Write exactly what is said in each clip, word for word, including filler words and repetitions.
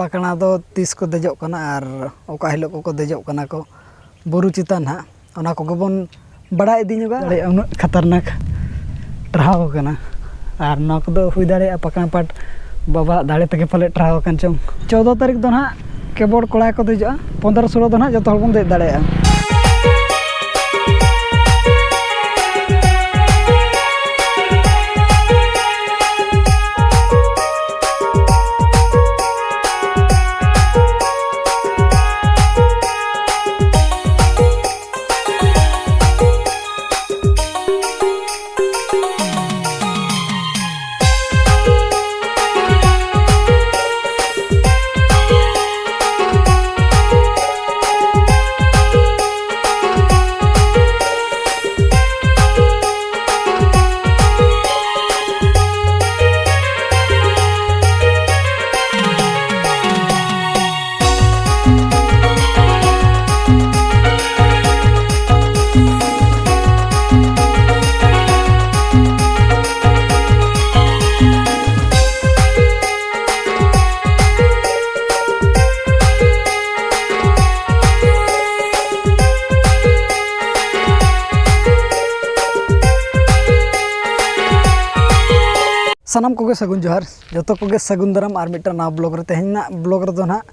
ᱯᱟᱠᱲᱟ ᱫᱚ ᱛᱤᱥ ᱠᱚ ᱫᱮᱡᱚᱜ ᱠᱟᱱᱟ ᱟᱨ ᱚᱠᱟ ᱦᱤᱞᱳᱜ ᱠᱚᱠᱚ ᱫᱮᱡᱚᱜ ᱠᱟᱱᱟ ᱠᱚ ᱵᱩᱨᱩ ᱪᱮᱛᱟᱱ ᱦᱟᱸᱜ, ᱚᱱᱟ ᱠᱚᱜᱮ ᱵᱚᱱ ᱵᱟᱲᱟᱭ ᱤᱫᱤ ᱧᱚᱜᱟ᱾ ᱫᱟᱲᱮᱭᱟᱜᱼᱟ, ᱩᱱᱟᱹᱜ ᱠᱷᱟᱛᱟᱨᱱᱟᱠ ᱴᱟᱨᱦᱟᱣ ᱠᱟᱱᱟ᱾ ᱟᱨ ᱱᱚᱣᱟ ᱠᱚᱫᱚ ᱦᱩᱭ ᱫᱟᱲᱮᱭᱟᱜᱼᱟ ᱯᱟᱠᱲᱟ ᱯᱟᱴ ᱵᱟᱵᱟᱣᱟᱜ ᱫᱟᱲᱮ ᱛᱮᱜᱮ ᱯᱟᱞᱮ ᱴᱟᱨᱦᱟᱣ ᱟᱠᱟᱱ ᱪᱚᱝ᱾ ᱪᱳᱫᱽᱫᱚ ᱛᱟᱹᱨᱤᱠᱷ ᱫᱚ ᱱᱟᱦᱟᱜ ᱠᱮᱵᱚᱞ ᱠᱚᱲᱟ ᱠᱚ ᱫᱮᱡᱚᱜᱼᱟ, ᱯᱚᱱᱫᱽᱨᱚ ᱥᱳᱞᱳ ᱫᱚ ᱱᱟᱦᱟᱜ ᱡᱚᱛᱚ ᱦᱚᱲ ᱵᱚᱱ ᱫᱮᱡ ᱫᱟᱲᱮᱭᱟᱜᱼᱟ᱾ ᱥᱟᱱᱟᱢ ᱠᱚᱜᱮ ᱥᱟᱹᱜᱩᱱ ᱡᱚᱦᱟᱨ, ᱡᱚᱛᱚ ᱠᱚᱜᱮ ᱥᱟᱹᱜᱩᱱ ᱫᱟᱨᱟᱢ ᱟᱨ ᱢᱤᱫᱴᱟᱝ ᱱᱟᱣᱟ ᱵᱞᱚᱜ ᱨᱮ᱾ ᱛᱮᱦᱮᱧᱟᱜ ᱵᱞᱚᱜ ᱨᱮᱫᱚ ᱱᱟᱦᱟᱜ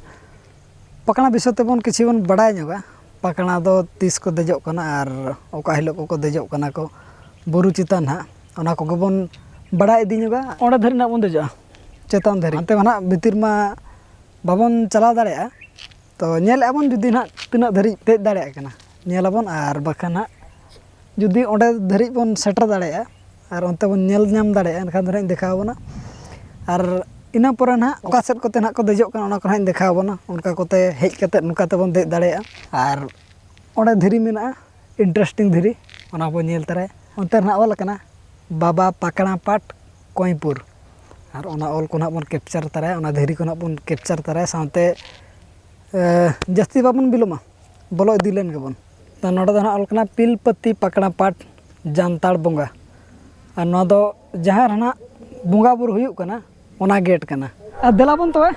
ᱯᱟᱠᱲᱟ ᱵᱤᱥᱚᱭ ᱛᱮᱵᱚᱱ ᱠᱤᱪᱷᱩ ᱵᱚᱱ ᱵᱟᱲᱟᱭ ᱧᱚᱜᱟ᱾ ᱯᱟᱠᱲᱟ ᱫᱚ ᱛᱤᱥ ᱠᱚ ᱫᱮᱡᱚᱜ ᱠᱟᱱᱟ ᱟᱨ ᱚᱠᱟ ᱦᱤᱞᱳᱜ ᱠᱚᱠᱚ ᱫᱮᱡᱚᱜ ᱠᱟᱱᱟ ᱠᱚ ᱵᱩᱨᱩ ᱪᱮᱛᱟᱱ ᱦᱟᱸᱜ, ᱚᱱᱟ ᱠᱚᱜᱮ ᱵᱚᱱ ᱵᱟᱲᱟᱭ ᱤᱫᱤ ᱧᱚᱜᱟ᱾ ᱚᱸᱰᱮ ᱫᱷᱟᱹᱨᱤᱡ ᱱᱟᱜ ᱵᱚᱱ ᱫᱮᱡᱚᱜᱼᱟ, ᱪᱮᱛᱟᱱ ᱫᱷᱟᱹᱨᱤᱡ᱾ ᱦᱟᱱᱛᱮ ᱢᱟ ᱱᱟᱜ ᱵᱷᱤᱛᱤᱨ ᱢᱟ ᱵᱟᱵᱚᱱ ᱪᱟᱞᱟᱣ ᱫᱟᱲᱮᱭᱟᱜᱼᱟ᱾ ᱛᱚ ᱧᱮᱞᱮᱫᱼᱟ ᱵᱚᱱ ᱡᱩᱫᱤ ᱱᱟᱜ ᱛᱤᱱᱟᱹᱜ ᱫᱷᱟᱹᱨᱤᱡ ᱫᱮᱡ ᱫᱟᱲᱮᱭᱟᱜ ᱠᱟᱱᱟ, ᱧᱮᱞ ᱟᱵᱚᱱ, ᱟᱨ ᱵᱟᱠᱷᱟᱱ ᱦᱟᱸᱜ ᱡᱩᱫᱤ ᱚᱸᱰᱮ ᱫᱷᱟᱹᱨᱤᱡ ᱵᱚᱱ ᱥᱮᱴᱮᱨ ᱫᱟᱲᱮᱭᱟᱜᱼᱟ ᱟᱨ ᱚᱱᱛᱮ ᱵᱚᱱ ᱧᱮᱞ ᱧᱟᱢ ᱫᱟᱲᱮᱭᱟᱜᱼᱟ, ᱮᱱᱠᱷᱟᱱ ᱫᱚ ᱱᱟᱜ ᱤᱧ ᱫᱮᱠᱷᱟᱣ ᱟᱵᱚᱱᱟ᱾ ᱟᱨ ᱤᱱᱟᱹ ᱯᱚᱨᱮ ᱱᱟᱦᱟᱜ ᱚᱠᱟ ᱥᱮᱫ ᱠᱚᱛᱮ ᱱᱟᱦᱟᱜ ᱠᱚ ᱫᱮᱡᱚᱜ ᱠᱟᱱᱟ, ᱚᱱᱟ ᱠᱚ ᱱᱟᱦᱟᱜ ᱤᱧ ᱫᱮᱠᱷᱟᱣ ᱟᱵᱚᱱᱟ᱾ ᱚᱱᱠᱟ ᱠᱚᱛᱮ ᱦᱮᱡ ᱠᱟᱛᱮᱫ ᱱᱚᱝᱠᱟ ᱛᱮᱵᱚᱱ ᱫᱮᱡ ᱫᱟᱲᱮᱭᱟᱜᱼᱟ᱾ ᱟᱨ ᱚᱸᱰᱮ ᱫᱷᱤᱨᱤ ᱢᱮᱱᱟᱜᱼᱟ, ᱤᱱᱴᱟᱨᱮᱥᱴᱤᱝ ᱫᱷᱤᱨᱤ, ᱚᱱᱟ ᱵᱚᱱ ᱧᱮᱞ ᱛᱚᱨᱟᱭᱟ᱾ ᱚᱱᱛᱮ ᱨᱮ ᱱᱟᱦᱟᱜ ᱚᱞ ᱟᱠᱟᱱᱟ, "ᱵᱟᱵᱟ ᱯᱟᱠᱲᱟ ᱯᱟᱴ ᱠᱚᱸᱭᱯᱩᱨ", ᱟᱨ ᱚᱱᱟ ᱚᱞ ᱠᱚ ᱱᱟᱦᱟᱜ ᱵᱚᱱ ᱠᱮᱯᱪᱟᱨ ᱛᱚᱨᱟᱭᱟ, ᱚᱱᱟ ᱫᱷᱤᱨᱤ ᱠᱚ ᱱᱟᱦᱟᱜ ᱵᱚᱱ ᱠᱮᱯᱪᱟᱨ ᱛᱚᱨᱟᱭᱟ᱾ ᱥᱟᱶᱛᱮ ᱮ, ᱡᱟᱹᱥᱛᱤ ᱵᱟᱵᱚᱱ ᱵᱤᱞᱚᱢᱟ, ᱵᱚᱞᱚ ᱤᱫᱤ ᱞᱮᱱ ᱜᱮᱵᱚᱱ᱾ ᱛᱚ ᱱᱚᱰᱮ ᱫᱚ ᱱᱟᱦᱟᱜ ᱚᱞ ᱠᱟᱱᱟ ᱯᱤᱞᱯᱟᱹᱛᱤ ᱯᱟᱠᱲᱟ ᱯᱟᱴ ᱡᱟᱱᱛᱟᱲ ᱵᱚᱸᱜᱟ, ᱟᱨ ᱱᱚᱣᱟ ᱫᱚ ᱡᱟᱦᱟᱸ ᱨᱮ ᱱᱟᱦᱟᱜ ᱵᱚᱸᱜᱟ ᱵᱩᱨᱩ ᱦᱩᱭᱩᱜ ᱠᱟᱱᱟ, ᱚᱱᱟ ᱜᱮᱴ ᱠᱟᱱᱟ᱾ ᱟᱨ ᱫᱮᱞᱟ ᱵᱚᱱ ᱛᱚᱵᱮ,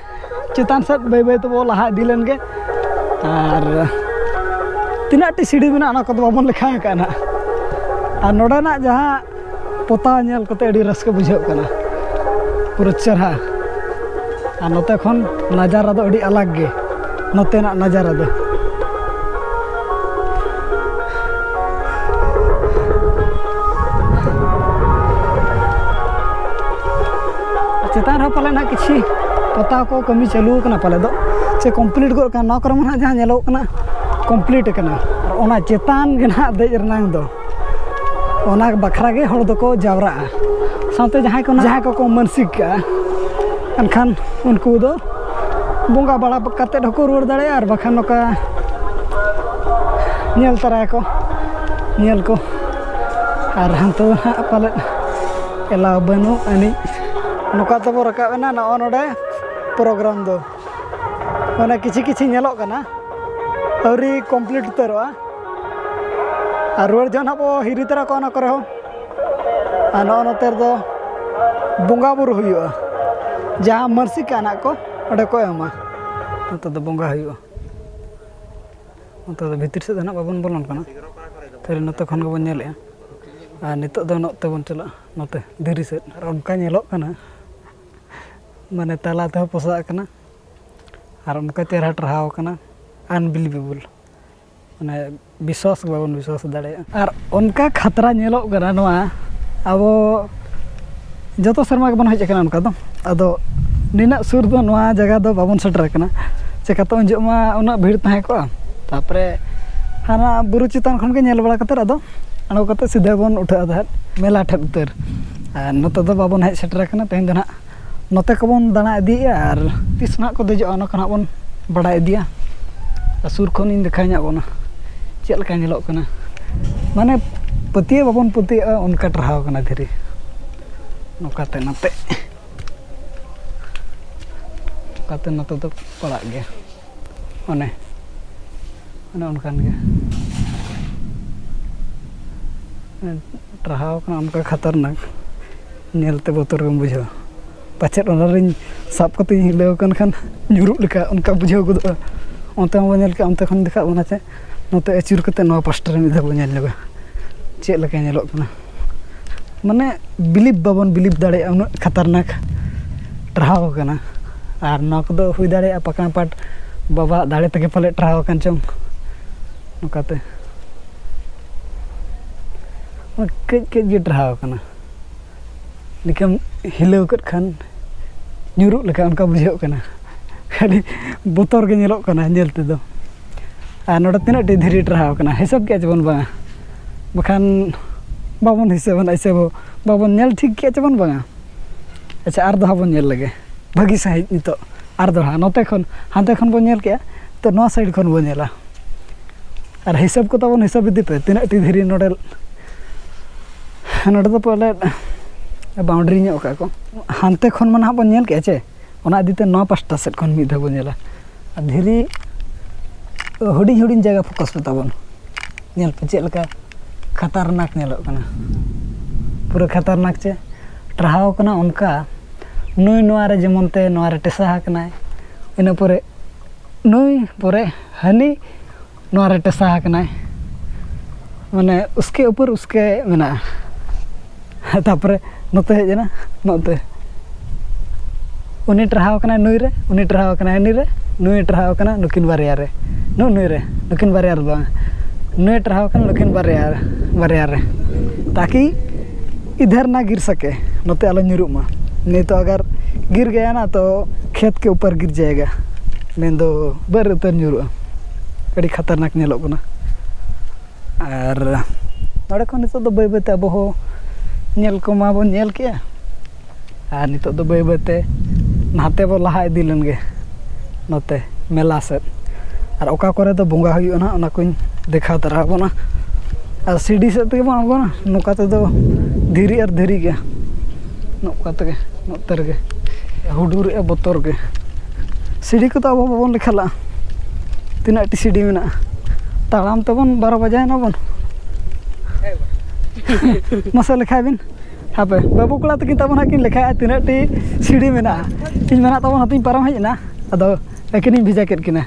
ᱪᱮᱛᱟᱱ ᱥᱮᱫ ᱵᱟᱹᱭ ᱵᱟᱹᱭ ᱛᱮᱵᱚ ᱞᱟᱦᱟ ᱤᱫᱤ ᱞᱮᱱ ᱜᱮ᱾ ᱟᱨ ᱛᱤᱱᱟᱹᱜ ᱴᱤ ᱥᱤᱲᱤ ᱢᱮᱱᱟᱜᱼᱟ, ᱚᱱᱟ ᱠᱚᱫᱚ ᱵᱟᱵᱚᱱ ᱞᱮᱠᱷᱟ ᱟᱠᱟᱫᱼᱟ ᱱᱟᱦᱟᱜ᱾ ᱟᱨ ᱱᱚᱰᱮᱱᱟᱜ ᱡᱟᱦᱟᱸ ᱯᱚᱛᱟᱣ ᱧᱮᱞ ᱠᱟᱛᱮ ᱟᱹᱰᱤ ᱨᱟᱹᱥᱠᱟᱹ ᱵᱩᱡᱷᱟᱹᱜ ᱠᱟᱱᱟ, ᱯᱩᱨᱟᱹ ᱪᱮᱨᱦᱟ᱾ ᱟᱨ ᱱᱚᱛᱮ ᱠᱷᱚᱱ ᱱᱟᱡᱟᱨᱟ ᱫᱚ ᱟᱹᱰᱤ ᱟᱞᱟᱜᱽ ᱜᱮ, ᱱᱚᱛᱮᱱᱟᱜ ᱱᱟᱡᱟᱨᱟ ᱫᱚ᱾ ᱪᱮᱛᱟᱱ ᱨᱮᱦᱚᱸ ᱯᱟᱞᱮ ᱱᱟᱜ ᱠᱤᱪᱷᱤ ᱯᱚᱛᱟᱣ ᱠᱚ ᱠᱟᱹᱢᱤ ᱪᱟᱹᱞᱩ ᱟᱠᱟᱱᱟ ᱯᱟᱞᱮ ᱫᱚ, ᱥᱮ ᱠᱚᱢᱯᱞᱤᱴ ᱜᱚᱫ ᱟᱠᱟᱱᱟ᱾ ᱱᱚᱣᱟ ᱠᱚᱨᱮ ᱢᱟ ᱱᱟᱜ ᱡᱟᱦᱟᱸ ᱧᱮᱞᱚᱜ ᱠᱟᱱᱟ, ᱠᱚᱢᱯᱞᱤᱴ ᱟᱠᱟᱱᱟ᱾ ᱟᱨ ᱚᱱᱟ ᱪᱮᱛᱟᱱ ᱜᱮ ᱱᱟᱜ ᱫᱮᱡ ᱨᱮᱱᱟᱝ ᱫᱚ, ᱚᱱᱟ ᱵᱟᱠᱷᱨᱟ ᱜᱮ ᱦᱚᱲ ᱫᱚᱠᱚ ᱡᱟᱣᱨᱟᱜᱼᱟ᱾ ᱥᱟᱶᱛᱮ ᱡᱟᱦᱟᱸᱭ ᱠᱚ, ᱡᱟᱦᱟᱸᱭ ᱠᱚᱠᱚ ᱢᱟᱹᱱᱥᱤᱠ ᱠᱟᱜᱼᱟ, ᱮᱱᱠᱷᱟᱱ ᱩᱱᱠᱩ ᱫᱚ ᱵᱚᱸᱜᱟ ᱵᱟᱲᱟ ᱠᱟᱛᱮᱫ ᱦᱚᱸᱠᱚ ᱨᱩᱣᱟᱹᱲ ᱫᱟᱲᱮᱭᱟᱜᱼᱟ, ᱟᱨ ᱵᱟᱠᱷᱟᱱ ᱱᱚᱝᱠᱟ ᱧᱮᱞ ᱛᱟᱨᱟᱭᱟᱠᱚ, ᱧᱮᱞ ᱠᱚ᱾ ᱟᱨ ᱦᱟᱱᱛᱮ ᱫᱚ ᱱᱟᱦᱟᱜ ᱯᱟᱞᱮᱫ ᱮᱞᱟᱣ ᱵᱟᱹᱱᱩᱜ ᱟᱹᱱᱤᱡ᱾ ᱱᱚᱝᱠᱟ ᱛᱮᱵᱚ ᱨᱟᱠᱟᱵ ᱮᱱᱟ ᱱᱚᱜᱼᱚ ᱱᱚᱰᱮ ᱯᱨᱳᱜᱨᱟᱢ ᱫᱚ᱾ ᱢᱟᱱᱮ ᱠᱤᱪᱷᱤ ᱠᱤᱪᱷᱤ ᱧᱮᱞᱚᱜ ᱠᱟᱱᱟ, ᱟᱹᱣᱨᱤ ᱠᱚᱢᱯᱞᱤᱴ ᱩᱛᱟᱹᱨᱚᱜᱼᱟ᱾ ᱟᱨ ᱨᱩᱣᱟᱹᱲ ᱡᱚᱦᱚᱜ ᱱᱟᱦᱟᱜ ᱵᱚ ᱦᱤᱨᱤ ᱛᱚᱨᱟ ᱠᱚᱣᱟ ᱚᱱᱟ ᱠᱚᱨᱮ ᱦᱚᱸ᱾ ᱟᱨ ᱱᱚᱜᱼᱚ ᱱᱚᱛᱮ ᱨᱮᱫᱚ ᱵᱚᱸᱜᱟ ᱵᱩᱨᱩ ᱦᱩᱭᱩᱜᱼᱟ, ᱡᱟᱦᱟᱸ ᱢᱟᱹᱱᱥᱤᱠ ᱟᱱᱟᱜ ᱠᱚ ᱚᱸᱰᱮ ᱠᱚ ᱮᱢᱟ᱾ ᱱᱚᱛᱮ ᱫᱚ ᱵᱚᱸᱜᱟ ᱦᱩᱭᱩᱜᱼᱟ᱾ ᱱᱚᱛᱮ ᱫᱚ ᱵᱷᱤᱛᱤᱨ ᱥᱮᱫ ᱫᱚ ᱱᱟᱦᱟᱜ ᱵᱟᱵᱚᱱ ᱵᱚᱞᱚᱱ ᱠᱟᱱᱟ, ᱠᱷᱟᱹᱞᱤ ᱱᱚᱛᱮ ᱠᱷᱚᱱ ᱜᱮᱵᱚᱱ ᱧᱮᱞᱮᱜᱼᱟ᱾ ᱟᱨ ᱱᱤᱛᱚᱜ ᱫᱚ ᱱᱚᱛᱮ ᱵᱚᱱ ᱪᱟᱞᱟᱜᱼᱟ, ᱱᱚᱛᱮ ᱫᱷᱤᱨᱤ ᱥᱮᱫ᱾ ᱟᱨ ᱚᱱᱠᱟ ᱧᱮᱞᱚᱜ ᱠᱟᱱᱟ, ᱢᱟᱱᱮ ᱛᱟᱞᱟ ᱛᱮᱦᱚᱸ ᱯᱚᱥᱟᱜ ᱠᱟᱱᱟ, ᱟᱨ ᱚᱱᱠᱟ ᱪᱮᱦᱨᱟ ᱴᱟᱨᱦᱟᱣ ᱠᱟᱱᱟ, unbelievable᱾ ᱢᱟᱱᱮ ᱵᱤᱥᱣᱟᱥ ᱜᱮ ᱵᱟᱵᱚᱱ ᱵᱤᱥᱣᱟᱥ ᱫᱟᱲᱮᱭᱟᱜᱼᱟ᱾ ᱟᱨ ᱚᱱᱠᱟ ᱠᱷᱟᱛᱨᱟ ᱧᱮᱞᱚᱜ ᱠᱟᱱᱟ ᱱᱚᱣᱟ, ᱟᱵᱚ ᱡᱚᱛᱚ ᱥᱮᱨᱢᱟ ᱜᱮᱵᱚᱱ ᱦᱮᱡ ᱟᱠᱟᱱᱟ ᱚᱱᱠᱟ ᱫᱚ, ᱟᱫᱚ ᱱᱤᱱᱟᱹᱜ ᱥᱩᱨ ᱫᱚ ᱱᱚᱣᱟ ᱡᱟᱭᱜᱟ ᱫᱚ ᱵᱟᱵᱚᱱ ᱥᱮᱴᱮᱨ ᱟᱠᱟᱱᱟ᱾ ᱪᱮᱠᱟᱛᱮ ᱩᱱ ᱡᱚᱦᱚᱜ ᱢᱟ ᱩᱱᱟᱹᱜ ᱵᱷᱤᱲ ᱛᱟᱦᱮᱸ ᱠᱚᱜᱼᱟ, ᱛᱟᱨᱯᱚᱨᱮ ᱦᱟᱱᱟ ᱵᱩᱨᱩ ᱪᱮᱛᱟᱱ ᱠᱷᱚᱱ ᱜᱮ ᱧᱮᱞ ᱵᱟᱲᱟ ᱠᱟᱛᱮᱫ ᱟᱫᱚ ᱟᱬᱜᱚ ᱠᱟᱛᱮᱫ ᱥᱤᱫᱷᱟᱹ ᱵᱚᱱ ᱩᱴᱷᱟᱹᱜᱼᱟ ᱛᱟᱦᱮᱸᱫ ᱢᱮᱞᱟ ᱴᱷᱮᱱ ᱩᱛᱟᱹᱨ᱾ ᱟᱨ ᱱᱚᱛᱮ ᱫᱚ ᱵᱟᱵᱚᱱ ᱦᱮᱡ ᱥᱮᱴᱮᱨ ᱟᱠᱟᱱᱟ, ᱛᱮᱦᱮᱧ ᱫᱚ ᱱᱟᱦᱟᱜ ᱱᱚᱛᱮ ᱠᱚᱵᱚᱱ ᱫᱟᱬᱟ ᱤᱫᱤᱭᱮᱫᱼᱟ᱾ ᱟᱨ ᱛᱤᱥ ᱱᱟᱦᱟᱜ ᱠᱚ ᱫᱮᱡᱚᱜᱼᱟ, ᱚᱱᱟ ᱠᱚ ᱱᱟᱦᱟᱜ ᱵᱚᱱ ᱵᱟᱲᱟᱭ ᱤᱫᱤᱭᱟ᱾ ᱟᱨ ᱥᱩᱨ ᱠᱷᱚᱱ ᱤᱧ ᱫᱮᱠᱷᱟᱣ ᱧᱚᱜ ᱵᱚᱱᱟ ᱪᱮᱫ ᱞᱮᱠᱟ ᱧᱮᱞᱚᱜ ᱠᱟᱱᱟ᱾ ᱢᱟᱱᱮ ᱯᱟᱹᱛᱭᱟᱹᱣ ᱵᱟᱵᱚᱱ ᱯᱟᱹᱛᱭᱟᱹᱜᱼᱟ, ᱚᱱᱠᱟ ᱴᱟᱨᱦᱟᱣ ᱠᱟᱱᱟ ᱫᱷᱤᱨᱤ᱾ ᱱᱚᱝᱠᱟᱛᱮ ᱱᱚᱛᱮ, ᱱᱚᱝᱠᱟᱛᱮ ᱱᱚᱛᱮ ᱫᱚ ᱯᱟᱲᱟᱜ ᱜᱮᱭᱟ᱾ ᱚᱱᱮ, ᱚᱱᱮ ᱚᱱᱠᱟᱱ ᱜᱮ᱾ ᱴᱟᱨᱦᱟᱣ ᱠᱟᱱᱟ ᱚᱱᱠᱟ ᱠᱷᱟᱛᱟᱨᱱᱟᱠ, ᱧᱮᱞᱛᱮ ᱵᱚᱛᱚᱨ ᱜᱮᱢ ᱵᱩᱡᱷᱟᱹᱣᱟ᱾ ᱯᱟᱪᱮᱫ ᱚᱱᱟ ᱨᱤᱧ ᱥᱟᱵ ᱠᱟᱛᱮᱧ ᱦᱤᱞᱟᱹᱣ ᱟᱠᱟᱱ ᱠᱷᱟᱱ ᱧᱩᱨᱩᱜ ᱞᱮᱠᱟ ᱚᱱᱠᱟ ᱵᱩᱡᱷᱟᱹᱣ ᱜᱚᱫᱚᱜᱼᱟ᱾ ᱚᱱᱛᱮ ᱦᱚᱸ ᱵᱚᱱ ᱧᱮᱞ ᱠᱮᱜᱼᱟ, ᱚᱱᱛᱮ ᱠᱷᱚᱱ ᱫᱮᱠᱷᱟᱜ ᱵᱚᱱᱟ ᱪᱮ, ᱱᱚᱛᱮ ᱟᱹᱪᱩᱨ ᱠᱟᱛᱮ ᱱᱚᱣᱟ ᱯᱟᱥᱴᱟ ᱨᱮ ᱢᱤᱫ ᱫᱷᱟᱣ ᱵᱚᱱ ᱧᱮᱞ ᱧᱚᱜᱟ ᱪᱮᱫ ᱞᱮᱠᱟ ᱧᱮᱞᱚᱜ ᱠᱟᱱᱟ᱾ ᱢᱟᱱᱮ ᱵᱤᱞᱤᱵ ᱵᱟᱵᱚᱱ ᱵᱤᱞᱤᱵ ᱫᱟᱲᱮᱭᱟᱜᱼᱟ, ᱩᱱᱟᱹᱜ ᱠᱷᱟᱛᱟᱨᱱᱟᱠ ᱴᱟᱨᱦᱟᱣ ᱟᱠᱟᱱᱟ᱾ ᱟᱨ ᱱᱚᱣᱟ ᱠᱚᱫᱚ ᱦᱩᱭ ᱫᱟᱲᱮᱭᱟᱜᱼᱟ ᱯᱟᱠᱟᱱ ᱯᱟᱴ ᱵᱟᱵᱟᱣᱟᱜ ᱫᱟᱲᱮ ᱛᱮᱜᱮ ᱯᱟᱞᱮ ᱴᱟᱨᱦᱟᱣ ᱟᱠᱟᱱ ᱪᱚᱝ᱾ ᱱᱚᱝᱠᱟᱛᱮ ᱠᱟᱹᱡ ᱠᱟᱹᱡ ᱜᱮ ᱴᱟᱨᱦᱟᱣ ᱟᱠᱟᱱᱟ᱾ ᱱᱤᱝᱠᱟᱹᱢ ᱦᱤᱞᱟᱹᱣ ᱠᱮᱫ ᱠᱷᱟᱱ ᱧᱩᱨᱩᱜ ᱞᱮᱠᱟ ᱚᱱᱠᱟ ᱵᱩᱡᱷᱟᱹᱜ ᱠᱟᱱᱟ᱾ ᱟᱹᱰᱤ ᱵᱚᱛᱚᱨ ᱜᱮ ᱧᱮᱞᱚᱜ ᱠᱟᱱᱟ ᱧᱮᱞ ᱛᱮᱫᱚ᱾ ᱟᱨ ᱱᱚᱰᱮ ᱛᱤᱱᱟᱹᱜ ᱴᱤ ᱫᱷᱤᱨᱤ ᱴᱟᱨᱦᱟᱣ ᱠᱟᱱᱟ, ᱦᱤᱥᱟᱹᱵ ᱠᱮᱜᱼᱟ ᱪᱮᱵᱚᱱ ᱵᱟᱝᱟ? ᱵᱟᱠᱷᱟᱱ ᱵᱟᱵᱚᱱ ᱦᱤᱥᱟᱹᱵᱟ, ᱦᱤᱥᱟᱹᱵ ᱦᱚᱸ ᱵᱟᱵᱚᱱ ᱧᱮᱞ ᱴᱷᱤᱠ ᱠᱮᱜᱼᱟ ᱪᱮᱵᱚᱱ ᱵᱟᱝᱟ? ᱟᱪᱪᱷᱟ, ᱟᱨ ᱫᱚᱦᱲᱟ ᱵᱚᱱ ᱧᱮᱞ ᱞᱮᱜᱮ ᱵᱷᱟᱹᱜᱤ ᱥᱟᱺᱦᱤᱡ᱾ ᱱᱤᱛᱚᱜ ᱟᱨ ᱫᱚᱦᱲᱟ ᱱᱚᱛᱮ ᱠᱷᱚᱱ, ᱦᱟᱱᱛᱮ ᱠᱷᱚᱱ ᱵᱚᱱ ᱧᱮᱞ ᱠᱮᱜᱼᱟ, ᱛᱚ ᱱᱚᱣᱟ ᱥᱟᱭᱤᱰ ᱠᱷᱚᱱ ᱵᱚᱱ ᱧᱮᱞᱟ᱾ ᱟᱨ ᱦᱤᱥᱟᱹᱵ ᱠᱚ ᱛᱟᱵᱚᱱ ᱦᱤᱥᱟᱹᱵ ᱤᱫᱤ ᱯᱮ, ᱛᱤᱱᱟᱹᱜ ᱴᱤ ᱫᱷᱤᱨᱤ ᱱᱚᱰᱮ, ᱱᱚᱰᱮ ᱫᱚ ᱯᱟᱞᱮᱫ ᱵᱟᱣᱩᱱᱰᱟᱨᱤ ᱧᱚᱜ ᱠᱟᱜᱼᱟ ᱠᱚ᱾ ᱦᱟᱱᱛᱮ ᱠᱷᱚᱱ ᱢᱟ ᱱᱟᱦᱟᱜ ᱵᱚᱱ ᱧᱮᱞ ᱠᱮᱜᱼᱟ ᱪᱮ, ᱚᱱᱟ ᱤᱫᱤ ᱛᱮ ᱱᱚᱣᱟ ᱯᱟᱥᱴᱟ ᱥᱮᱫ ᱠᱷᱚᱱ ᱢᱤᱫ ᱫᱷᱟᱣ ᱵᱚᱱ ᱧᱮᱞᱟ᱾ ᱟᱨ ᱫᱷᱤᱨᱤ ᱦᱩᱰᱤᱧ ᱦᱩᱰᱤᱧ ᱡᱟᱭᱜᱟ ᱯᱷᱳᱠᱟᱥ ᱯᱮ ᱛᱟᱵᱚᱱ᱾ ᱧᱮᱞ ᱯᱮ ᱪᱮᱫ ᱞᱮᱠᱟ ᱠᱷᱟᱛᱟᱨᱱᱟᱠ ᱧᱮᱞᱚᱜ ᱠᱟᱱᱟ, ᱯᱩᱨᱟᱹ ᱠᱷᱟᱛᱟᱨᱱᱟᱠ ᱪᱮ ᱴᱟᱨᱦᱟᱣ ᱠᱟᱱᱟ ᱚᱱᱠᱟ᱾ ᱱᱩᱭ ᱱᱚᱣᱟ ᱨᱮ ᱡᱮᱢᱚᱱ ᱛᱮ ᱱᱚᱣᱟ ᱨᱮ ᱴᱮᱥᱟ ᱟᱠᱟᱱᱟᱭ, ᱤᱱᱟᱹ ᱯᱚᱨᱮ ᱱᱩᱭ ᱯᱚᱨᱮ ᱦᱟᱹᱱᱤ ᱱᱚᱣᱟ ᱨᱮ ᱴᱮᱥᱟ ᱟᱠᱟᱱᱟᱭ, ᱢᱟᱱᱮ ᱩᱥᱠᱮ ᱩᱯᱚᱨ ᱩᱥᱠᱮ ᱢᱮᱱᱟᱜᱼᱟ᱾ ᱛᱟᱨᱯᱚᱨᱮ ᱱᱚᱛᱮ ᱦᱮᱡ ᱮᱱᱟ, ᱱᱚᱛᱮ ᱩᱱᱤ ᱴᱟᱨᱦᱟᱣ ᱠᱟᱱᱟᱭ ᱱᱩᱭ ᱨᱮ, ᱩᱱᱤ ᱴᱟᱨᱦᱟᱣ ᱠᱟᱱᱟᱭ ᱦᱟᱹᱱᱤ ᱨᱮ, ᱱᱩᱭ ᱴᱟᱨᱦᱟᱣ ᱠᱟᱱᱟ ᱱᱩᱠᱤᱱ ᱵᱟᱨᱭᱟ ᱨᱮ, ᱱᱩᱜ ᱱᱩᱭ ᱨᱮ, ᱱᱩᱠᱤᱱ ᱵᱟᱨᱭᱟ ᱨᱮᱫᱚ ᱵᱟᱝ, ᱱᱩᱭ ᱴᱟᱨᱦᱟᱣ ᱠᱟᱱᱟ ᱱᱩᱠᱤᱱ ᱵᱟᱨᱭᱟ, ᱵᱟᱨᱭᱟ ᱨᱮ, ᱛᱟᱠᱤ ᱤᱫᱷᱟᱨ ᱱᱟ ᱜᱤᱨ ᱥᱟᱠᱮ, ᱱᱚᱛᱮ ᱟᱞᱚ ᱧᱩᱨᱩᱜ ᱢᱟ᱾ ᱱᱤᱛᱚᱜ ᱟᱜᱟᱨ ᱜᱤᱨ ᱜᱟᱭᱟ ᱱᱟ ᱛᱚ ᱠᱷᱮᱛ ᱠᱮ ᱩᱯᱚᱨ ᱜᱤᱨ ᱡᱟᱭᱮᱜᱟ, ᱢᱮᱱᱫᱚ ᱵᱟᱹᱨ ᱩᱛᱟᱹᱨ ᱧᱩᱨᱩᱜᱼᱟ᱾ ᱟᱹᱰᱤ ᱠᱷᱟᱛᱟᱨᱱᱟᱠ ᱧᱮᱞᱚᱜ ᱠᱟᱱᱟ᱾ ᱟᱨ ᱱᱚᱰᱮ ᱠᱷᱚᱱ ᱱᱤᱛᱚᱜ ᱫᱚ ᱵᱟᱹᱭ ᱵᱟᱹᱭᱛᱮ ᱟᱵᱚ ᱦᱚᱸ ᱧᱮᱞ ᱠᱚᱢᱟ ᱵᱚᱱ ᱧᱮᱞ ᱠᱮᱜᱼᱟ, ᱟᱨ ᱱᱤᱛᱚᱜ ᱫᱚ ᱵᱟᱹᱭ ᱵᱟᱹᱭᱛᱮ ᱱᱟᱛᱮ ᱵᱚ ᱞᱟᱦᱟ ᱤᱫᱤ ᱞᱮᱱ ᱜᱮ ᱱᱚᱛᱮ ᱢᱮᱞᱟ ᱥᱮᱫ᱾ ᱟᱨ ᱚᱠᱟ ᱠᱚᱨᱮ ᱫᱚ ᱵᱚᱸᱜᱟ ᱦᱩᱭᱩᱜᱼᱟ ᱱᱟᱦᱟᱜ, ᱚᱱᱟ ᱠᱚᱧ ᱫᱮᱠᱷᱟᱣ ᱛᱟᱨᱟ ᱟᱵᱚᱱᱟ᱾ ᱟᱨ ᱥᱤᱰᱤ ᱥᱮᱫ ᱛᱮᱜᱮ ᱵᱚᱱ ᱟᱬᱜᱚᱱᱟ, ᱱᱚᱝᱠᱟ ᱛᱮᱫᱚ ᱫᱷᱤᱨᱤ ᱟᱨ ᱫᱷᱤᱨᱤ ᱜᱮ, ᱱᱚᱝᱠᱟ ᱛᱮᱜᱮ, ᱱᱚᱛᱮ ᱨᱮᱜᱮ ᱦᱩᱰᱩᱨᱮᱜᱼᱟ ᱵᱚᱛᱚᱨ ᱜᱮ᱾ ᱥᱤᱰᱤ ᱠᱚᱫᱚ ᱟᱵᱚ ᱵᱟᱵᱚᱱ ᱞᱮᱠᱷᱟ ᱞᱟᱜᱼᱟ, ᱛᱤᱱᱟᱹᱜ ᱴᱤ ᱥᱤᱰᱤ ᱢᱮᱱᱟᱜᱼᱟ᱾ ᱛᱟᱲᱟᱢ ᱛᱮᱵᱚᱱ ᱵᱟᱨᱚ ᱵᱟᱡᱟᱭᱮᱱᱟ ᱵᱚᱱ᱾ ᱢᱟᱥᱮ ᱞᱮᱠᱷᱟᱭ ᱵᱤᱱ, ᱦᱟᱯᱮ, ᱵᱟᱹᱵᱩ ᱠᱚᱲᱟ ᱛᱟᱹᱠᱤᱱ ᱛᱟᱵᱚᱱ ᱦᱟᱸᱜ ᱠᱤᱱ ᱞᱮᱠᱷᱟᱭᱟ ᱛᱤᱱᱟᱹᱜ ᱴᱤ ᱥᱤᱲᱤ ᱢᱮᱱᱟᱜᱼᱟ᱾ ᱤᱧ ᱢᱟ ᱱᱟᱜ ᱛᱟᱵᱚᱱ ᱦᱟᱛᱮᱧ ᱯᱟᱨᱚᱢ ᱦᱮᱡ ᱮᱱᱟ, ᱟᱫᱚ ᱟᱹᱠᱤᱱᱤᱧ ᱵᱷᱮᱡᱟ ᱠᱮᱫ ᱠᱤᱱᱟ᱾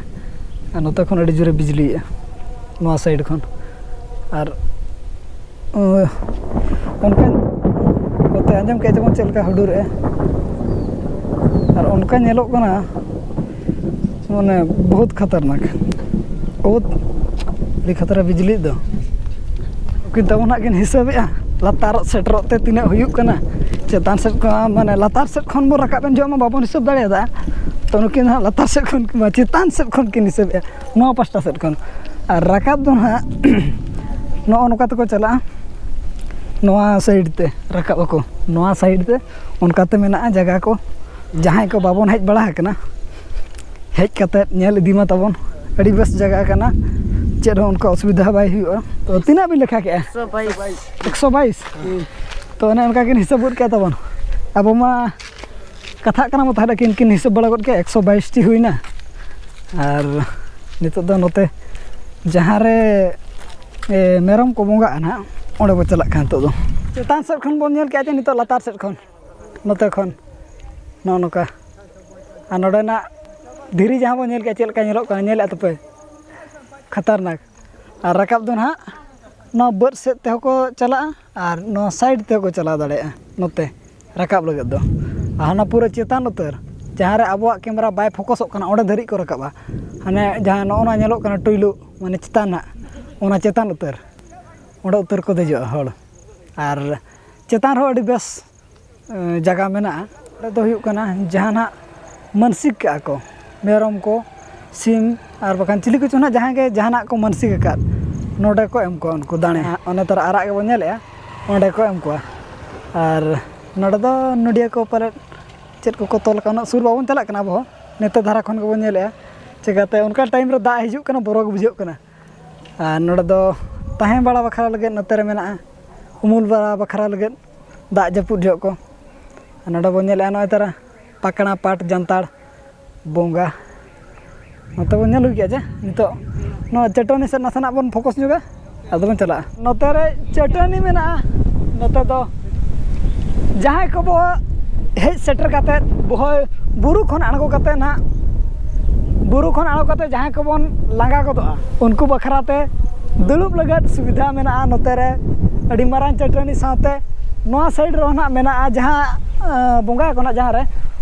ᱟᱨ ᱱᱚᱛᱮ ᱠᱷᱚᱱ ᱟᱹᱰᱤ ᱡᱳᱨᱮ ᱵᱤᱡᱽᱞᱤᱭᱮᱫᱼᱟ ᱱᱚᱣᱟ ᱥᱟᱭᱤᱰ ᱠᱷᱚᱱ᱾ ᱟᱨ ᱚᱱᱠᱟ ᱱᱚᱛᱮ ᱟᱸᱡᱚᱢ ᱠᱮᱫ ᱡᱮᱢᱚᱱ ᱪᱮᱫ ᱞᱮᱠᱟ ᱦᱩᱰᱩᱨᱮᱜᱼᱟ᱾ ᱟᱨ ᱚᱱᱠᱟ ᱧᱮᱞᱚᱜ ᱠᱟᱱᱟ, ᱢᱟᱱᱮ, ᱵᱚᱦᱩᱛ ᱠᱷᱟᱛᱟᱨᱱᱟᱠ᱾ ᱵᱚᱦᱩᱛ ᱟᱹᱰᱤ ᱠᱷᱟᱛᱨᱟ ᱵᱤᱡᱽᱞᱤ ᱫᱚ᱾ ᱩᱱᱠᱤᱱ ᱛᱟᱵᱚᱱ ᱦᱟᱸᱜ ᱠᱤᱱ ᱦᱤᱥᱟᱹᱵᱮᱜᱼᱟ, ᱞᱟᱛᱟᱨᱚᱜ ᱥᱮᱴᱮᱨᱚᱜ ᱛᱮ ᱛᱤᱱᱟᱹᱜ ᱦᱩᱭᱩᱜ ᱠᱟᱱᱟ᱾ ᱪᱮᱛᱟᱱ ᱥᱮᱫ ᱠᱷᱚᱱ, ᱢᱟᱱᱮ, ᱞᱟᱛᱟᱨ ᱥᱮᱫ ᱠᱷᱚᱱ ᱵᱚᱱ ᱨᱟᱠᱟᱵ ᱮᱱ ᱡᱚᱦᱚᱜ ᱢᱟ ᱵᱟᱵᱚᱱ ᱦᱤᱥᱟᱹᱵ ᱫᱟᱲᱮᱭᱟᱫᱟ᱾ ᱛᱚ ᱱᱩᱠᱤᱱ ᱫᱚ ᱦᱟᱸᱜ ᱞᱟᱛᱟᱨ ᱥᱮᱫ ᱠᱷᱚᱱ ᱠᱤᱝᱵᱟ ᱪᱮᱛᱟᱱ ᱥᱮᱫ ᱠᱷᱚᱱ ᱠᱤᱱ ᱦᱤᱥᱟᱹᱵᱮᱜᱼᱟ, ᱱᱚᱣᱟ ᱯᱟᱥᱴᱟ ᱥᱮᱫ ᱠᱷᱚᱱ᱾ ᱟᱨ ᱨᱟᱠᱟᱵ ᱫᱚ ᱦᱟᱸᱜ ᱱᱚᱜᱼᱚ ᱱᱚᱝᱠᱟ ᱛᱮᱠᱚ ᱪᱟᱞᱟᱜᱼᱟ, ᱱᱚᱣᱟ ᱥᱟᱭᱤᱰ ᱛᱮ ᱨᱟᱠᱟᱵ ᱟᱠᱚ, ᱱᱚᱣᱟ ᱥᱟᱭᱤᱰ ᱛᱮ ᱚᱱᱠᱟᱛᱮ ᱢᱮᱱᱟᱜᱼᱟ ᱡᱟᱭᱜᱟ ᱠᱚ᱾ ᱡᱟᱦᱟᱸᱭ ᱠᱚ ᱵᱟᱵᱚᱱ ᱦᱮᱡ ᱵᱟᱲᱟ ᱟᱠᱟᱱᱟ, ᱦᱮᱡ ᱠᱟᱛᱮᱫ ᱧᱮᱞ ᱤᱫᱤ ᱢᱟ ᱛᱟᱵᱚᱱ᱾ ᱟᱹᱰᱤ ᱵᱮᱥ ᱡᱟᱭᱜᱟ ᱠᱟᱱᱟ, ᱪᱮᱫ ᱦᱚᱸ ᱚᱱᱠᱟ ᱚᱥᱩᱵᱤᱫᱷᱟ ᱵᱟᱭ ᱦᱩᱭᱩᱜᱼᱟ᱾ ᱛᱚ ᱛᱤᱱᱟᱹᱜ ᱵᱤᱱ ᱞᱮᱠᱷᱟ ᱠᱮᱜᱼᱟ? ᱮᱠᱥᱚ ᱵᱟᱭᱤᱥ᱾ ᱮᱠᱥᱚ ᱵᱟᱭᱤᱥ? ᱛᱚ ᱚᱱᱮ ᱚᱱᱠᱟ ᱠᱤᱱ ᱦᱤᱥᱟᱹᱵ ᱜᱚᱫ ᱠᱮᱜᱼᱟ ᱛᱟᱵᱚᱱ᱾ ᱟᱵᱚ ᱢᱟ ᱠᱟᱛᱷᱟᱜ ᱠᱟᱱᱟ ᱵᱚ ᱛᱟᱦᱚᱞᱮ, ᱠᱤᱱ ᱠᱤᱱ ᱦᱤᱥᱟᱹᱵ ᱵᱟᱲᱟ ᱜᱚᱫ ᱠᱮᱜᱼᱟ, ᱮᱠᱥᱚ ᱵᱟᱭᱤᱥ ᱴᱤ ᱦᱩᱭᱱᱟ᱾ ᱟᱨ ᱱᱤᱛᱚᱜ ᱫᱚ ᱱᱚᱛᱮ ᱡᱟᱦᱟᱸ ᱨᱮ, ᱮ, ᱢᱮᱨᱚᱢ ᱠᱚ ᱵᱚᱸᱜᱟᱜᱼᱟ ᱱᱟᱦᱟᱜ, ᱚᱸᱰᱮ ᱵᱚ ᱪᱟᱞᱟᱜ ᱠᱟᱱᱟ ᱱᱤᱛᱚᱜ ᱫᱚ᱾ ᱪᱮᱛᱟᱱ ᱥᱮᱫ ᱠᱷᱚᱱ ᱵᱚᱱ ᱧᱮᱞ ᱠᱮᱜᱼᱟ ᱡᱮ ᱱᱤᱛᱚᱜ ᱞᱟᱛᱟᱨ ᱥᱮᱫ ᱠᱷᱚᱱ, ᱱᱚᱛᱮ ᱠᱷᱚᱱ ᱱᱚᱜᱼᱚ ᱱᱚᱝᱠᱟ᱾ ᱟᱨ ᱱᱚᱰᱮᱱᱟᱜ ᱫᱷᱤᱨᱤ ᱡᱟᱦᱟᱸ ᱵᱚᱱ ᱧᱮᱞ ᱠᱮᱜᱼᱟ, ᱪᱮᱫ ᱞᱮᱠᱟ ᱧᱮᱞᱚᱜ ᱠᱟᱱᱟ, ᱧᱮᱞᱮᱫᱼᱟ ᱛᱚᱯᱮ? ᱠᱷᱟᱛᱟᱨᱱᱟᱠ᱾ ᱟᱨ ᱨᱟᱠᱟᱵ ᱫᱚ ᱱᱟᱦᱟᱜ ᱱᱚᱣᱟ ᱵᱟᱹᱫᱽ ᱥᱮᱫ ᱛᱮᱦᱚᱸ ᱠᱚ ᱪᱟᱞᱟᱜᱼᱟ ᱟᱨ ᱱᱚᱣᱟ ᱥᱟᱭᱤᱰ ᱛᱮᱦᱚᱸ ᱠᱚ ᱪᱟᱞᱟᱣ ᱫᱟᱲᱮᱭᱟᱜᱼᱟ ᱱᱚᱛᱮ ᱨᱟᱠᱟᱵ ᱞᱟᱹᱜᱤᱫ ᱫᱚ᱾ ᱟᱨ ᱦᱟᱱᱟ ᱯᱩᱨᱟᱹ ᱪᱮᱛᱟᱱ ᱩᱛᱟᱹᱨ, ᱡᱟᱦᱟᱸ ᱨᱮ ᱟᱵᱚᱣᱟᱜ ᱠᱮᱢᱮᱨᱟ ᱵᱟᱭ ᱯᱷᱳᱠᱟᱥᱚᱜ ᱠᱟᱱᱟ, ᱚᱸᱰᱮ ᱫᱷᱟᱹᱨᱤᱡ ᱠᱚ ᱨᱟᱠᱟᱵᱼᱟ᱾ ᱦᱟᱱᱮ ᱡᱟᱦᱟᱸ ᱱᱚᱜᱼᱚ ᱱᱚᱣᱟ ᱧᱮᱞᱚᱜ ᱠᱟᱱᱟ ᱴᱩᱭᱞᱩ, ᱢᱟᱱᱮ ᱪᱮᱛᱟᱱ ᱱᱟᱜ, ᱚᱱᱟ ᱪᱮᱛᱟᱱ ᱩᱛᱟᱹᱨ, ᱚᱸᱰᱮ ᱩᱛᱟᱹᱨ ᱠᱚ ᱫᱮᱡᱚᱜᱼᱟ ᱦᱚᱲ᱾ ᱟᱨ ᱪᱮᱛᱟᱱ ᱨᱮᱦᱚᱸ ᱟᱹᱰᱤ ᱵᱮᱥ ᱮ, ᱡᱟᱭᱜᱟ ᱢᱮᱱᱟᱜᱼᱟ᱾ ᱚᱸᱰᱮ ᱫᱚ ᱦᱩᱭᱩᱜ ᱠᱟᱱᱟ ᱡᱟᱦᱟᱱᱟᱜ ᱢᱟᱹᱱᱥᱤᱠ ᱠᱟᱜᱼᱟ ᱠᱚ, ᱢᱮᱨᱚᱢ ᱠᱚ, ᱥᱤᱢ, ᱟᱨ ᱵᱟᱠᱷᱟᱱ ᱪᱤᱞᱤ ᱠᱚᱪᱚ ᱱᱟᱦᱟᱜ ᱡᱟᱦᱟᱸᱭ ᱜᱮ ᱡᱟᱦᱟᱱᱟᱜ ᱠᱚ ᱢᱟᱹᱱᱥᱤᱠ ᱟᱠᱟᱫ, ᱱᱚᱰᱮ ᱠᱚ ᱮᱢ ᱠᱚᱣᱟ ᱩᱱᱠᱩ ᱫᱟᱲᱮ᱾ ᱚᱱᱮ ᱛᱟᱨᱟ ᱟᱨᱟᱜ ᱜᱮᱵᱚᱱ ᱧᱮᱞᱮᱜᱼᱟ, ᱚᱸᱰᱮ ᱠᱚ ᱮᱢ ᱠᱚᱣᱟ᱾ ᱟᱨ ᱱᱚᱰᱮ ᱫᱚ ᱱᱚᱰᱤᱭᱟᱹ ᱠᱚ ᱯᱟᱞᱮᱫ ᱪᱮᱫ ᱠᱚᱠᱚ ᱛᱚᱞ ᱟᱠᱟᱫ, ᱩᱱᱟᱹᱜ ᱥᱩᱨ ᱵᱟᱵᱚᱱ ᱪᱟᱞᱟᱜ ᱠᱟᱱᱟ ᱟᱵᱚ ᱦᱚᱸ, ᱱᱤᱛᱚᱜ ᱫᱷᱟᱨᱟ ᱠᱷᱚᱱ ᱜᱮᱵᱚᱱ ᱧᱮᱞᱮᱜᱼᱟ᱾ ᱪᱤᱠᱟᱹᱛᱮ ᱚᱱᱠᱟ ᱴᱟᱭᱤᱢ ᱨᱮ ᱫᱟᱜ ᱦᱤᱡᱩᱜ ᱠᱟᱱᱟ, ᱵᱚᱨᱚ ᱜᱮ ᱵᱩᱡᱷᱟᱹᱜ ᱠᱟᱱᱟ᱾ ᱟᱨ ᱱᱚᱰᱮ ᱫᱚ ᱛᱟᱦᱮᱸ ᱵᱟᱲᱟ ᱵᱟᱠᱷᱨᱟ ᱞᱟᱹᱜᱤᱫ ᱱᱚᱛᱮ ᱨᱮ ᱢᱮᱱᱟᱜᱼᱟ, ᱩᱢᱩᱞ ᱵᱟᱲᱟ ᱵᱟᱠᱷᱨᱟ ᱞᱟᱹᱜᱤᱫ ᱫᱟᱜ ᱡᱟᱹᱯᱩᱫ ᱡᱚᱦᱚᱜ ᱠᱚ᱾ ᱟᱨ ᱱᱚᱰᱮ ᱵᱚᱱ ᱧᱮᱞᱮᱜᱼᱟ ᱱᱚᱜᱼᱚᱭ ᱛᱟᱨᱟ ᱯᱟᱠᱲᱟ ᱯᱟᱴ ᱡᱟᱱᱛᱟᱲ ᱵᱚᱸᱜᱟ᱾ ᱱᱚᱛᱮ ᱵᱚᱱ ᱧᱮᱞ ᱦᱩᱭ ᱠᱮᱜᱼᱟ ᱡᱮ ᱱᱤᱛᱚᱜ ᱱᱚᱣᱟ ᱪᱟᱹᱴᱟᱹᱱᱤ ᱥᱮᱫ ᱱᱟᱥᱮᱱᱟᱜ ᱵᱚᱱ ᱯᱷᱳᱠᱟᱥ ᱧᱚᱜᱟ, ᱟᱫᱚ ᱵᱚᱱ ᱪᱟᱞᱟᱜᱼᱟ᱾ ᱱᱚᱛᱮ ᱨᱮ ᱪᱟᱹᱴᱟᱹᱱᱤ ᱢᱮᱱᱟᱜᱼᱟ, ᱱᱚᱛᱮ ᱫᱚ ᱡᱟᱦᱟᱸᱭ ᱠᱚᱵᱚ ᱦᱮᱡ ᱥᱮᱴᱮᱨ ᱠᱟᱛᱮᱫ ᱵᱚᱦᱚᱭ ᱵᱩᱨᱩ ᱠᱷᱚᱱ ᱟᱬᱜᱚ ᱠᱟᱛᱮᱫ ᱱᱟᱦᱟᱜ, ᱵᱩᱨᱩ ᱠᱷᱚᱱ ᱟᱬᱜᱚ ᱠᱟᱛᱮᱫ ᱡᱟᱦᱟᱸᱭ ᱠᱚᱵᱚᱱ ᱞᱟᱸᱜᱟ ᱜᱚᱫᱚᱜᱼᱟ, ᱩᱱᱠᱩ ᱵᱟᱠᱷᱨᱟ ᱛᱮ ᱫᱩᱲᱩᱵ ᱞᱟᱹᱜᱤᱫ ᱥᱩᱵᱤᱫᱷᱟ ᱢᱮᱱᱟᱜᱼᱟ ᱱᱚᱛᱮ ᱨᱮ᱾ ᱟᱹᱰᱤ ᱢᱟᱨᱟᱝ ᱪᱟᱹᱴᱟᱹᱱᱤ ᱥᱟᱶᱛᱮ ᱱᱚᱣᱟ ᱥᱟᱭᱤᱰ ᱨᱮᱦᱚᱸ ᱱᱟᱦᱟᱜ ᱢᱮᱱᱟᱜᱼᱟ, ᱡᱟᱦᱟᱸ ᱟᱸ, ᱵᱚᱸᱜᱟ ᱠᱚ ᱱᱟᱦᱟᱜ ᱡᱟᱦᱟᱸ ᱨᱮ,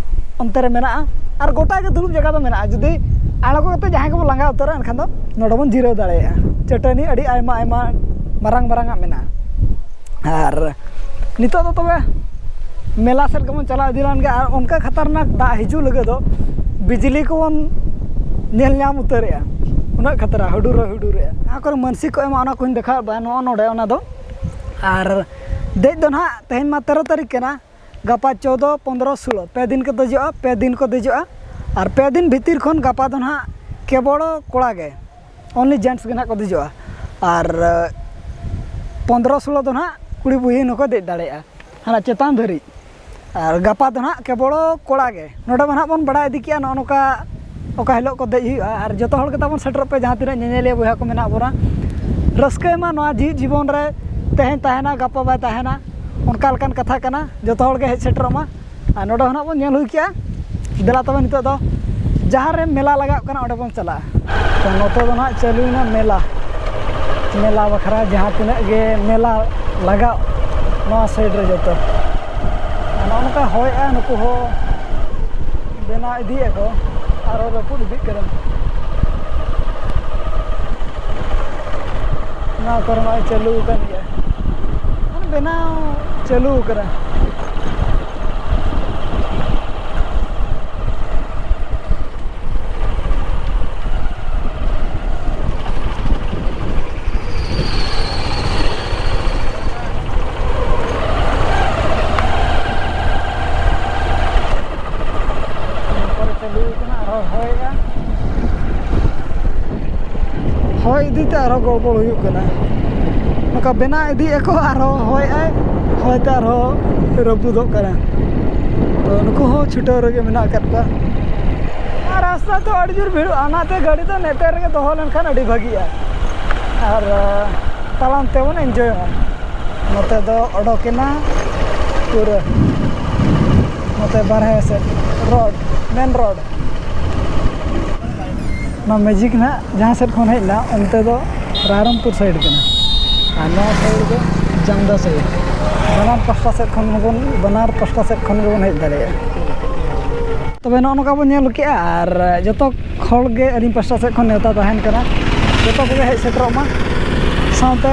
ᱚᱱᱛᱮ ᱨᱮ ᱢᱮᱱᱟᱜᱼᱟ᱾ ᱟᱨ ᱜᱚᱴᱟ ᱜᱮ ᱫᱩᱲᱩᱵ ᱡᱟᱭᱜᱟ ᱫᱚ ᱢᱮᱱᱟᱜᱼᱟ᱾ ᱡᱩᱫᱤ ᱟᱬᱜᱚ ᱠᱟᱛᱮᱫ ᱡᱟᱦᱟᱸᱭ ᱠᱚᱵᱚᱱ ᱞᱟᱸᱜᱟ ᱩᱛᱟᱹᱨᱚᱜᱼᱟ, ᱮᱱᱠᱷᱟᱱ ᱫᱚ ᱱᱚᱰᱮ ᱵᱚᱱ ᱡᱤᱨᱟᱹᱣ ᱫᱟᱲᱮᱭᱟᱜᱼᱟ᱾ ᱪᱟᱹᱴᱟᱹᱱᱤ ᱟᱹᱰᱤ ᱟᱭᱢᱟ ᱟᱭᱢᱟ ᱢᱟᱨᱟᱝ ᱢᱟᱨᱟᱝ ᱟᱜ ᱢᱮᱱᱟᱜᱼᱟ᱾ ᱟᱨ ᱱᱤᱛᱚᱜ ᱫᱚ ᱛᱚᱵᱮ ᱢᱮᱞᱟ ᱥᱮᱫ ᱜᱮᱵᱚᱱ ᱪᱟᱞᱟᱣ ᱤᱫᱤ ᱞᱮᱱ ᱜᱮ᱾ ᱟᱨ ᱚᱱᱠᱟ ᱠᱷᱟᱛᱟᱨᱱᱟᱠ ᱫᱟᱜ ᱦᱤᱡᱩᱜ ᱞᱟᱹᱜᱤᱫ ᱫᱚ ᱵᱤᱡᱽᱞᱤ ᱠᱚᱵᱚᱱ ᱧᱮᱞ ᱧᱟᱢ ᱩᱛᱟᱹᱨᱮᱜᱼᱟ, ᱩᱱᱟᱹᱜ ᱠᱷᱟᱛᱨᱟ ᱦᱩᱰᱩᱨ ᱦᱚᱸ ᱦᱩᱰᱩᱨᱮᱜᱼᱟ᱾ ᱡᱟᱦᱟᱸ ᱠᱚᱨᱮ ᱢᱟᱹᱱᱥᱤ ᱠᱚ ᱮᱢᱟ, ᱚᱱᱟ ᱠᱚᱧ ᱫᱮᱠᱷᱟᱣᱮᱫ ᱵᱚᱱᱟ, ᱱᱚᱜᱼᱚ ᱱᱚᱰᱮ ᱚᱱᱟ ᱫᱚ᱾ ᱟᱨ ᱫᱮᱡ ᱫᱚ ᱱᱟᱦᱟᱜ ᱛᱮᱦᱮᱧ ᱢᱟ ᱛᱮᱨᱚ ᱛᱟᱹᱨᱤᱠᱷ ᱠᱟᱱᱟ, ᱜᱟᱯᱟ ᱪᱳᱫᱚ, ᱯᱚᱱᱫᱽᱨᱚ, ᱥᱳᱞᱳ, ᱯᱮ ᱫᱤᱱ ᱠᱚ ᱫᱮᱡᱚᱜᱼᱟ, ᱯᱮ ᱫᱤᱱ ᱠᱚ ᱫᱮᱡᱚᱜᱼᱟ᱾ ᱟᱨ ᱯᱮ ᱫᱤᱱ ᱵᱷᱤᱛᱤᱨ ᱠᱷᱚᱱ ᱜᱟᱯᱟ ᱫᱚ ᱱᱟᱦᱟᱜ ᱠᱮᱵᱚᱞ ᱠᱚᱲᱟ ᱜᱮ, only gents ᱜᱮ ᱱᱟᱦᱟᱜ ᱠᱚ ᱫᱮᱡᱚᱜᱼᱟ᱾ ᱟᱨ ᱯᱚᱱᱫᱽᱨᱚ ᱥᱳᱞᱳ ᱫᱚ ᱱᱟᱦᱟᱜ ᱠᱩᱲᱤ ᱵᱩᱦᱤᱱ ᱦᱚᱸᱠᱚ ᱫᱮᱡ ᱫᱟᱲᱮᱭᱟᱜᱼᱟ ᱦᱟᱱᱟ ᱪᱮᱛᱟᱱ ᱫᱷᱟᱹᱨᱤᱡ᱾ ᱟᱨ ᱜᱟᱯᱟ ᱫᱚ ᱱᱟᱦᱟᱜ ᱠᱮᱵᱚᱞ ᱠᱚᱲᱟ ᱜᱮ᱾ ᱱᱚᱰᱮ ᱢᱟ ᱱᱟᱦᱟᱜ ᱵᱚᱱ ᱵᱟᱲᱟᱭ ᱤᱫᱤ ᱠᱮᱜᱼᱟ ᱱᱚᱜᱼᱚ ᱱᱚᱝᱠᱟ ᱚᱠᱟ ᱦᱤᱞᱳᱜ ᱠᱚ ᱫᱮᱡ ᱦᱩᱭᱩᱜᱼᱟ᱾ ᱟᱨ ᱡᱚᱛᱚ ᱦᱚᱲ ᱜᱮ ᱛᱟᱵᱚᱱ ᱥᱮᱴᱮᱨᱚᱜ ᱯᱮ, ᱡᱟᱦᱟᱸ ᱛᱤᱱᱟᱹᱜ ᱧᱮᱧᱮᱞᱤᱭᱟᱹ ᱵᱚᱭᱦᱟ ᱠᱚ ᱢᱮᱱᱟᱜ ᱵᱚᱱᱟ᱾ ᱨᱟᱹᱥᱠᱟᱹᱭ ᱢᱟ, ᱱᱚᱣᱟ ᱡᱤᱣᱤᱫ ᱡᱤᱵᱚᱱ ᱨᱮ ᱛᱮᱦᱮᱧ ᱛᱟᱦᱮᱱᱟ, ᱜᱟᱯᱟ ᱵᱟᱭ ᱛᱟᱦᱮᱱᱟ, ᱚᱱᱠᱟ ᱞᱮᱠᱟᱱ ᱠᱟᱛᱷᱟ ᱠᱟᱱᱟ᱾ ᱡᱚᱛᱚ ᱦᱚᱲ ᱜᱮ ᱦᱮᱡ ᱥᱮᱴᱮᱨᱚᱜ ᱢᱟ᱾ ᱟᱨ ᱱᱚᱰᱮ ᱦᱚᱸ ᱱᱟᱜ ᱵᱚᱱ ᱧᱮᱞ ᱦᱩᱭ ᱠᱮᱜᱼᱟ᱾ ᱫᱮᱞᱟ ᱛᱚᱵᱮ ᱱᱤᱛᱚᱜ ᱫᱚ ᱡᱟᱦᱟᱸ ᱨᱮ ᱢᱮᱞᱟ ᱞᱟᱜᱟᱜ ᱠᱟᱱᱟ, ᱚᱸᱰᱮ ᱵᱚᱱ ᱪᱟᱞᱟᱜᱼᱟ᱾ ᱛᱚ, ᱱᱚᱛᱮ ᱫᱚ ᱱᱟᱜ ᱪᱟᱹᱞᱩᱭᱮᱱᱟ ᱢᱮᱞᱟ᱾ ᱢᱮᱞᱟ ᱵᱟᱠᱷᱨᱟ ᱡᱟᱦᱟᱸ ᱛᱤᱱᱟᱹᱜ ᱜᱮ ᱢᱮᱞᱟ ᱞᱟᱜᱟᱜ, ᱱᱚᱣᱟ ᱥᱟᱭᱤᱰ ᱨᱮ ᱡᱚᱛᱚ᱾ ᱟᱨ ᱱᱚᱜᱼᱚ ᱱᱚᱝᱠᱟ ᱦᱚᱭᱮᱜᱼᱟ, ᱱᱩᱠᱩ ᱦᱚᱸ ᱵᱮᱱᱟᱣ ᱤᱫᱤᱭᱮᱫᱼᱟ ᱠᱚ, ᱟᱨᱚ ᱨᱟᱹᱯᱩᱫ ᱤᱫᱤᱜ ᱠᱟᱱᱟ᱾ ᱱᱚᱣᱟ ᱠᱚᱨᱮ ᱱᱚᱜᱼᱚᱭ ᱪᱟᱹᱞᱩ ᱟᱠᱟᱱ ᱜᱮᱭᱟ, ᱢᱟᱱᱮ ᱵᱮᱱᱟᱣ ᱪᱟᱹᱞᱩ ᱟᱠᱟᱱᱟ᱾ ᱱᱚᱝᱠᱟ ᱨᱮ ᱪᱟᱹᱞᱩ ᱟᱠᱟᱱᱟ, ᱟᱨᱦᱚᱸ ᱦᱚᱭᱮᱜᱼᱟ᱾ ᱦᱚᱭ ᱤᱫᱤ ᱛᱮ ᱟᱨᱦᱚᱸ ᱜᱚᱲᱵᱚᱲ ᱦᱩᱭᱩᱜ ᱠᱟᱱᱟ᱾ ᱱᱚᱝᱠᱟ ᱵᱮᱱᱟᱣ ᱤᱫᱤᱭᱮᱫᱼᱟ ᱠᱚ, ᱟᱨᱦᱚᱸ ᱦᱚᱭᱮᱜᱼᱟᱭ, ᱦᱚᱭ ᱛᱮ ᱟᱨᱦᱚᱸ ᱨᱟᱹᱯᱩᱫᱚᱜ ᱠᱟᱱᱟ᱾ ᱛᱚ, ᱱᱩᱠᱩ ᱦᱚᱸ ᱪᱷᱩᱴᱟᱹᱣ ᱨᱮᱜᱮ ᱢᱮᱱᱟᱜ ᱟᱠᱟᱫ ᱠᱚᱣᱟ᱾ ᱟᱨ ᱨᱟᱥᱛᱟ ᱫᱚ ᱟᱹᱰᱤ ᱡᱳᱨ ᱵᱷᱤᱲᱚᱜᱼᱟ, ᱚᱱᱟᱛᱮ ᱜᱟᱹᱰᱤ ᱫᱚ ᱱᱮᱛᱮ ᱨᱮᱜᱮ ᱫᱚᱦᱚ ᱞᱮᱱᱠᱷᱟᱱ ᱟᱹᱰᱤ ᱵᱷᱟᱹᱜᱤᱜᱼᱟ᱾ ᱟᱨ, ᱟᱸ, ᱛᱟᱲᱟᱢ ᱛᱮᱵᱚᱱ ᱮᱱᱡᱚᱭᱚᱜᱼᱟ᱾ ᱱᱚᱛᱮ ᱫᱚ ᱚᱰᱚᱠᱮᱱᱟ ᱯᱩᱨᱟᱹ ᱱᱚᱛᱮ ᱵᱟᱨᱦᱮ ᱥᱮᱫ ᱨᱳᱰ, ᱢᱮᱱ ᱨᱳᱰ᱾ ᱚᱱᱟ ᱢᱮᱡᱤᱠ ᱱᱟᱦᱟᱜ ᱡᱟᱦᱟᱸ ᱥᱮᱫ ᱠᱷᱚᱱ ᱦᱮᱡ ᱮᱱᱟ, ᱚᱱᱛᱮ ᱫᱚ ᱨᱟᱭᱨᱚᱝᱯᱩᱨ ᱥᱟᱭᱤᱰ ᱠᱟᱱᱟ, ᱟᱨ ᱱᱚᱣᱟ ᱥᱟᱭᱤᱰ ᱫᱚ ᱡᱟᱢᱫᱟ ᱥᱟᱭᱤᱰ᱾ ᱵᱟᱱᱟᱨ ᱯᱟᱥᱴᱟ ᱥᱮᱫ ᱠᱷᱚᱱ ᱦᱚᱸᱵᱚᱱ, ᱵᱟᱱᱟᱨ ᱯᱟᱥᱴᱟ ᱥᱮᱫ ᱠᱷᱚᱱ ᱜᱮᱵᱚᱱ ᱦᱮᱡ ᱫᱟᱲᱮᱭᱟᱜᱼᱟ᱾ ᱛᱚᱵᱮ ᱱᱚᱜᱼᱚ ᱱᱚᱝᱠᱟ ᱵᱚᱱ ᱧᱮᱞ ᱠᱮᱜᱼᱟ, ᱟᱨ ᱡᱚᱛᱚ ᱦᱚᱲ ᱜᱮ ᱟᱹᱞᱤᱧ ᱯᱟᱥᱴᱟ ᱥᱮᱫ ᱠᱷᱚᱱ ᱱᱮᱣᱛᱟ ᱛᱟᱦᱮᱱ ᱠᱟᱱᱟ, ᱡᱚᱛᱚ ᱠᱚᱜᱮ ᱦᱮᱡ ᱥᱮᱴᱮᱨᱚᱜ ᱢᱟ, ᱥᱟᱶᱛᱮ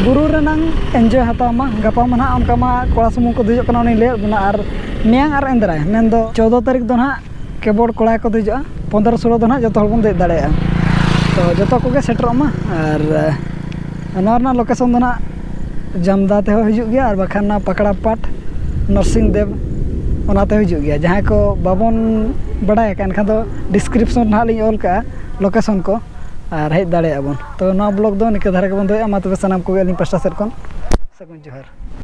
ᱵᱩᱨᱩ ᱨᱮᱱᱟᱝ ᱮᱱᱡᱚᱭ ᱦᱟᱛᱟᱣ ᱢᱟ᱾ ᱜᱟᱯᱟ ᱢᱟ ᱱᱟᱦᱟᱜ ᱚᱱᱠᱟ ᱢᱟ ᱠᱚᱲᱟ ᱥᱩᱢᱩᱝ ᱠᱚ ᱫᱮᱡᱚᱜ ᱠᱟᱱᱟ, ᱚᱱᱟᱧ ᱞᱟᱹᱭᱟᱫ ᱵᱚᱱᱟ, ᱟᱨ ᱢᱮᱭᱟᱝ ᱟᱨ ᱮᱱᱫᱨᱟᱭ, ᱢᱮᱱᱫᱚ ᱪᱳᱫᱽᱫᱚ ᱛᱟᱹᱨᱤᱠᱷ ᱫᱚ ᱱᱟᱦᱟᱜ ᱠᱮᱵᱚᱞ ᱠᱚᱲᱟ ᱜᱮᱠᱚ ᱫᱮᱡᱚᱜᱼᱟ, ᱯᱚᱱᱫᱽᱨᱚ ᱥᱳᱞᱳ ᱫᱚ ᱱᱟᱦᱟᱜ ᱡᱚᱛᱚ ᱦᱚᱲ ᱵᱚᱱ ᱫᱮᱡ ᱫᱟᱲᱮᱭᱟᱜᱼᱟ᱾ ᱛᱚ ᱡᱚᱛᱚ ᱠᱚᱜᱮ ᱥᱮᱴᱮᱨᱚᱜ ᱢᱟ, ᱟᱨ ᱱᱚᱣᱟ ᱨᱮᱱᱟᱜ ᱞᱳᱠᱮᱥᱚᱱ ᱫᱚ ᱱᱟᱦᱟᱜ ᱡᱟᱢᱫᱟ ᱛᱮᱦᱚᱸ ᱦᱤᱡᱩᱜ ᱜᱮᱭᱟ, ᱟᱨ ᱵᱟᱠᱷᱟᱱ ᱚᱱᱟ ᱯᱟᱠᱲᱟ ᱯᱟᱴ ᱱᱚᱨᱥᱤᱝ ᱫᱮᱵᱽ ᱚᱱᱟᱛᱮ ᱦᱤᱡᱩᱜ ᱜᱮᱭᱟ᱾ ᱡᱟᱦᱟᱸᱭ ᱠᱚ ᱵᱟᱵᱚᱱ ᱵᱟᱲᱟᱭ ᱟᱠᱟᱫ, ᱮᱱᱠᱷᱟᱱ ᱫᱚ ᱰᱤᱥᱠᱨᱤᱯᱥᱚᱱ ᱨᱮ ᱱᱟᱦᱟᱜ ᱞᱤᱧ ᱚᱞ ᱠᱟᱜᱼᱟ ᱞᱳᱠᱮᱥᱚᱱ ᱠᱚ, ᱟᱨ ᱦᱮᱡ ᱫᱟᱲᱮᱭᱟᱜᱼᱟ ᱵᱚᱱ᱾ ᱛᱚ ᱱᱚᱣᱟ ᱵᱞᱚᱜ ᱫᱚ ᱱᱤᱝᱠᱟᱹ ᱫᱷᱟᱨᱟ ᱜᱮᱵᱚᱱ ᱫᱚᱦᱚᱭᱟ᱾ ᱢᱟ ᱛᱚᱵᱮ ᱥᱟᱱᱟᱢ ᱠᱚᱜᱮ ᱟᱹᱞᱤᱧ ᱯᱟᱥᱴᱟ ᱥᱮᱫ ᱠᱷᱚᱱ ᱥᱟᱹᱜᱩᱱ ᱡᱚᱦᱟᱨ᱾